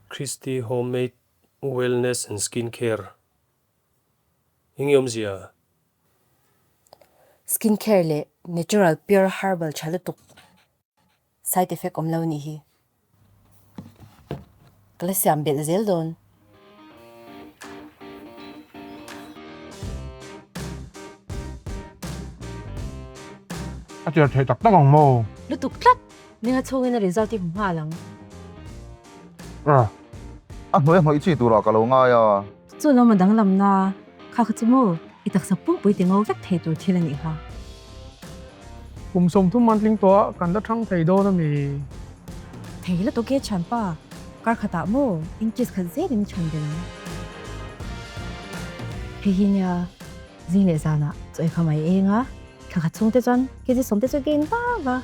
Christy Homemade Wellness and Skin Care Eng nge awmzia? Skin care leh natural pure herbal tha lutuk side effect awm lo nih hi. Ka la siam belh zel dawn. A tir theih tak tak ang maw? Lutuk tlat! Ninga chhungin a result hi hmu nghal ang. A hnuai a hnawih chi turah ka lo ngai a. Chu lawm a danglamna kha kha chu maw i taksa pumpui ti ngo vek thei tur thil a nih kha. Kum 30 an tling tawh a, kan la thang thei dawn a mi? Thei la tawk e thianpa, kar khatah maw inches khat zelin i chhan belh ang. Hei hi nia zing leh zanah chaw ei kha mai eng a, thla khat chhungte chuan kg 10 te chu gain va va.